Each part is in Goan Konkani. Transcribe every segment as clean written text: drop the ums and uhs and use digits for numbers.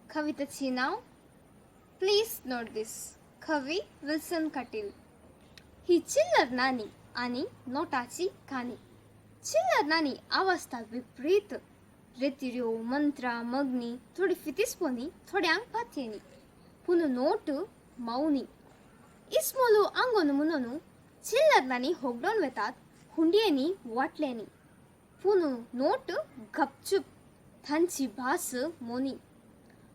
कवितेची नांव प्लीज नोट दिस. कवी विल्सन कटील. ही चिल्लर नाणी आनी नोटाची काणी. चिल्लर नाणी आवाजता विपरीत. रेतिऱ्यो मंत्रां मगनी थोडी फितीसपोनी, थोड्यांक पातयेनी, पूण नोट मौनी. इस्मोलू आंगोन म्हणून चिल्लर नाणी होगडोन वेतात हुंडयेनी वाटल्यांनी, पूण नोट गपचूप, तांची भास मोनी.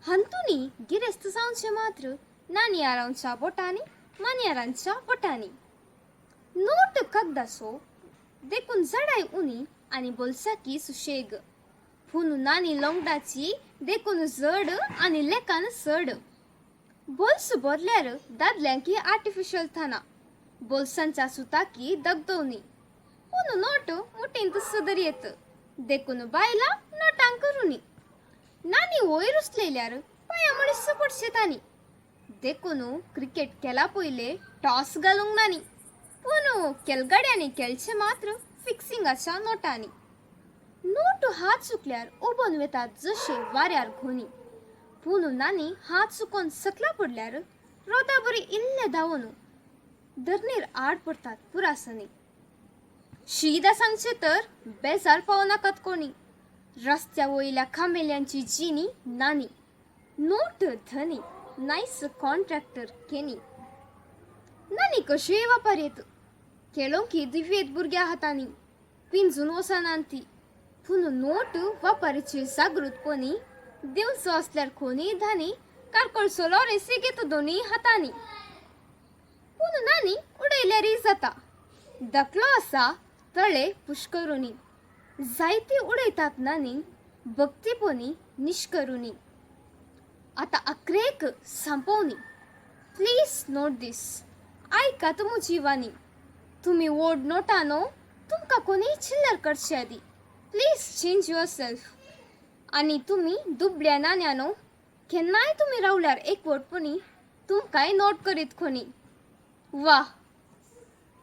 हंतुनी गिरेस्त जावचें मात्र नाणयारांच्या बोटांनी, मान्यारांच्या बोटांनी. नोट कागदाचो देखून जडाय उणी आनी बोल्साकी सुशेग, पूण नाणी लोंगडाची देखून जड आनी लेखान चड. बोल्स भरल्यार दादल्यांकी आर्टिफिशियल थाना, बोल्सांच्या सुताकी दगदवनी, पूण नोट मुठींत सदर येत देखून बायलां नोटांक करुनी. नाणी वयर उचलयल्यार पांया मडीस पडशे तांणी, देखून क्रिकेट केला पयले टॉस घालूंक नानी, पूण केलगाड्यांनी खेळचे मात्र फिक्सिंगाच्या नोटांनी. नोट हात चुकल्यार उबोन वेतात जशे वाऱ्यार घोनी, पूण नानी हात चुकोन सकला पडल्यार रोदा बरी इल्ले धांवून धरणीर आड पडतात पुरासनी. शीदा सांगचें तर बेजार पावनाकात कोणी, रस्त्या वयल्या खामेल्यांची जिनी नानी. नोट धनी नायस कॉन्ट्रॅक्टर केनी. नानी कशीय वापर येत, खेळोंकी दिव्येत भुरग्या हातांनी, पिंजून वचनात ती, पूण नोट वापराची जागृतपणी दिवचो असल्यार कोणीय धानी कारकोळचो लॉरेसी घेता दोनूय हातांनी. पूण नानी उडयल्यारय जाता, धाकलो आसा तळे पुष्करुनी. जायती उडयतात नानी भक्तीपणी निष्करुनी. आतां अक्रेक सांपोवनी. प्लीज नोट दीस. आयकात म्हजी वाणी. तुमी व्हड नोटानो, तुमकां कोणीय चिल्लर करचे आदी प्लीज चेंज your self. आनी तुमी दुबळ्या नाण्यानो, केन्नाय तुमी रावल्यार एकवटपणी तुमकांय नोट करीत कोणी. वा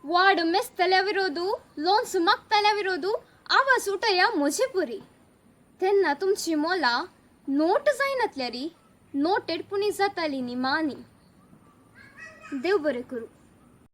वाड मेजतल्या विरोधू, लोन्स मागतल्या विरोधू आवाज उठया म्हजे परी. तेन्ना तुमची मोला नोट जायनातल्यारी नोटेड पुणी जाताली निमानी. देव बरें करूं.